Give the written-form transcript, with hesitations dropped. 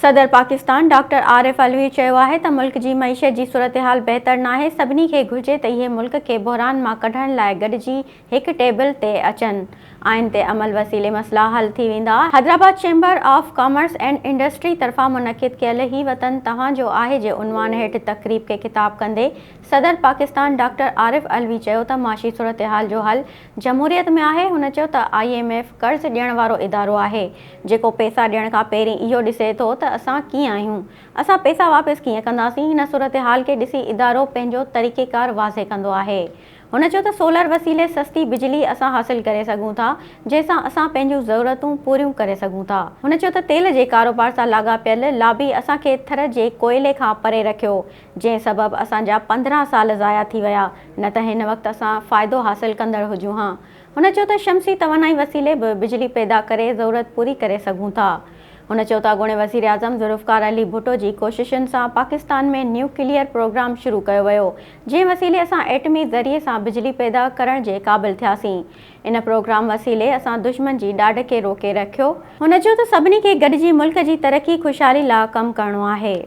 صدر پاڪستان ڊاڪٽر عارف علوي چيو آهي ته ملڪ جي معيشت جي صورتحال بهتر ناهي، سڀني کي گهرجي ته اهي ملڪ کي بحران مان ڪڍڻ لاء گڏجي هڪ ٽيبل تي اچن، آئين تي عمل وسيلي مسئلا حل ٿي ويندا. Hyderabad chamber of commerce and industry طرفان منعقد ڪيل هي وطن توهان جو آهي جي عنوان هيٺ تقريب کي خطاب ڪندي صدر پاڪستان ڊاڪٽر عارف علوي چيو ته معاشي صورتحال جو حل جمهوريت ۾ آهي، هن چيو ته I M F قرض ڏيڻ وارو ادارو آهي، جيڪو پئسا ڏيڻ کان پهرين اهو ڏسي ٿو ته اسان ڪيئن آهيون، اسان پئسا واپس ڪيئن ڪنداسين، هن صورتحال کي ڏسي ادارو پنهنجو طريقيڪار واضح ڪندو آهي. هن چيو ته سولر وسيلي سستي بجلي اسان حاصل ڪري سگهون ٿا، جنهن سان اسان پنهنجون ضرورتون پوريون ڪري سگهون ٿا. هن چيو ته تيل جي ڪاروبار سان لاڳاپيل لابي اسان کي ٿر جي ڪوئلي کان پري رکيو، جنهن سبب اسان جا 15 سال ضايع ٿي ويا، نه ته هن وقت اسان فائدو حاصل ڪندڙ هجون ها. هن چيو ته شمسي توانائي وسيلي به بجلي پيدا ڪري ضرورت پوري ڪري سگهون ٿا. هن چيو ته اڳوڻي وزيراعظم ذوالفقار علي ڀٽو جي ڪوششن سان پاڪستان ۾ نيوڪليئر پروگرام شروع ڪيو ويو، جنهن وسيلي اسان ايٽمي ذريعي سان بجلي پيدا ڪرڻ جي قابل ٿياسين. ان پروگرام وسيلي اسان دشمن جي ڏاڍ کي روڪي رکيو. هن چيو ته سڀني کي گڏجي ملڪ جي ترقي خوشحالي لا ڪم ڪرڻو آهي.